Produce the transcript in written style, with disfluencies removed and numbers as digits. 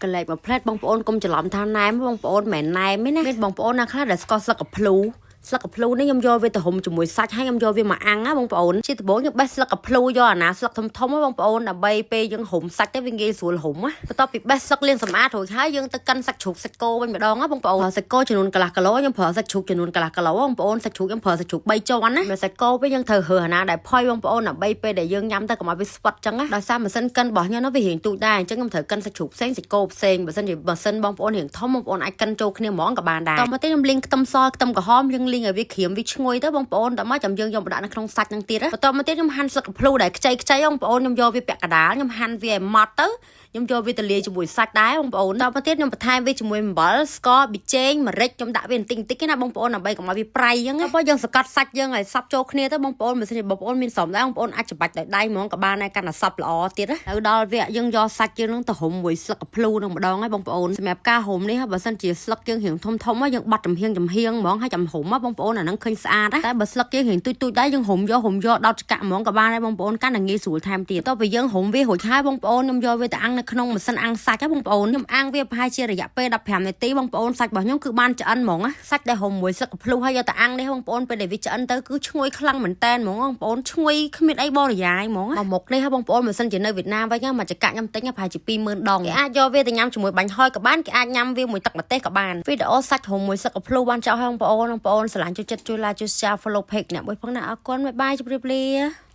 កលែកមួយផ្លែតបងប្អូនកុំច្រឡំថាណែមបងប្អូនមិនមែនណែមទេណាមានបងប្អូនណាខ្លះដែលស្គាល់ស្លឹកកភ្លូស្លឹកកភ្លូនេះខ្ញុំយកវាទៅរុំជាមួយសាច់ហើយខ្ញុំយកវាមកអាំងណាបងប្អូនជាដំបូងខ្ញុំបេះស្លឹកកភ្លូយកអាណាស្លឹកធំធំណាបងប្អូនដើម្បីពេលយើងរុំសាច់ទៅវាងាយស្រួលរុំណាបន្ទាប់ពីបេះស្លឹកលាងសម្អាតរួចហើយយើងទៅកិនសាច់ជ្រូកសាច់គោវិញម្ដងណាបងប្អូនសាច់គោចំនួនកន្លះគីឡូខ្ញុំប្រើសាច់ជ្រូកចំនួនកន្លះគីឡូបងប្អូនសាច់ជ្រូកខ្ញុំប្រើសាច់ជ្រូក3ជាន់ណាមកសាច់គោវិញយើងត្រូវរើសអាណាដែលផុយបងប្អូនដើម្បីពេលដែលយើងញ៉ាំទៅកុំឲ្យវាស្វិតចឹងណាដោយសារម៉ាស៊ីនកិនរបស់ខ្ញុំនោះវារៀងទូចដែរអញ្ចឹងខ្ញុំត្រូវកិនសាច់ជ្រូកផ្សេងសាច់គោផ្សេងបើសិនជាម៉ាស៊ីនបងប្អូនរៀងធំបងប្អូនអាចកិនចូលគ្នាហ្មងក៏បានដែរតមកទៀតខ្ញុំលាងខ្ទឹមសខ្ទឹមក្រហមយើងលាងឲ្យវាក្រៀមវាឈ្ងុយទៅបងប្អូនតមកចាំយើងយកមកដាក់នៅក្នុងសាច់ហ្នឹងទៀតណាបន្តមកទៀតខ្ញុំហាន់ស្លឹកកភ្លូដែលខ្ចីខ្ចីបងប្អូនខ្ញុំយកវាពាក់កណ្ដាលខ្ញុំហាន់វាឲ្យម៉ត់ទៅខ្ញុំយកវាទៅលាយជាមួយសាច់ដែរបងប្អូនតមកទៀតខ្ញុំបន្ថែមវាជាមួយអំបិលស្ករប៊ីចេងម្រេចខ្ញុំដាក់វាបន្តិចបន្តិចណាបងប្អូនដើម្បីកុំឲ្យវាប្រៃអញ្ចឹងណាបើយើងសកាត់សាច់យើងឲ្យសប់ចូលគ្នាទៅបងប្អូនបើសិនជាបងប្អូនមានស្រោមដែរបងប្អូនអាចច្បាច់ដោយដៃហ្មងក៏បានដែរកាន់តែសប់ល្អទៀតណាទៅដល់វគ្គយើងយកសាច់យើងនឹងទៅរុំមួយស្លឹកកភ្លូនឹងម្ដងហើយបងប្អូនសម្រាប់ការរុំនេះបើសិនជាស្លឹកយើងរៀងធំធំយើងបាត់ចំហៀងចំហៀងហ្មងហើយចាំរុំបងប្អូនអាហ្នឹងឃើញស្អាតណាតែបើស្លឹកយើងរៀងទូចទូចដែរយើងរុំយករុំយកដោតឆ្កាក់ហ្មងក៏បានដែរបងប្អូនកាន់តែងាយស្រួលថែមទៀតតទៅពេលយើងរុំវារួចហើយបងប្អូនខ្ញុំយកវាទៅអាំងនៅក្នុងម៉ាស៊ីនអាំងសាច់ហ៎បងប្អូនខ្ញុំអាំងវាប្រហែលជារយៈពេល15នាទីបងប្អូនសាច់របស់ខ្ញុំគឺបានឆ្អិនហ្មងណាសាច់ដែលរុំមួយស្លឹកកភ្លុះហើយយកទៅអាំងនេះបងប្អូនពេលដែលវាឆ្អិនទៅគឺឈ្ងុយខ្លាំងមែនតែនហ្មងបងប្អូនឈ្ងុយគ្មានអីបរិយាយហ្មងមកមុខនេះហ៎បងប្អូនបើសិនជានៅវៀតណាមវិញមកចកាក់ខ្ញុំទិញប្រហែលជា20000ដងគេអាចយកវាទៅញ៉ាំជាមួយបាញ់ហយក៏បានគេអាចញ៉ាំវាមួយទឹកម្ទេសក៏បានវីដេអូសាច់រុំមួយស្លឹកកភ្លុះបានចោលឲ្យបងប្អូនបងប្អូនស្រឡាញ់ចូលចិត្តជួយ like ជួយ share follow page អ្នកមួយផងណាអរគុណ bye bye ជម្រាបលា។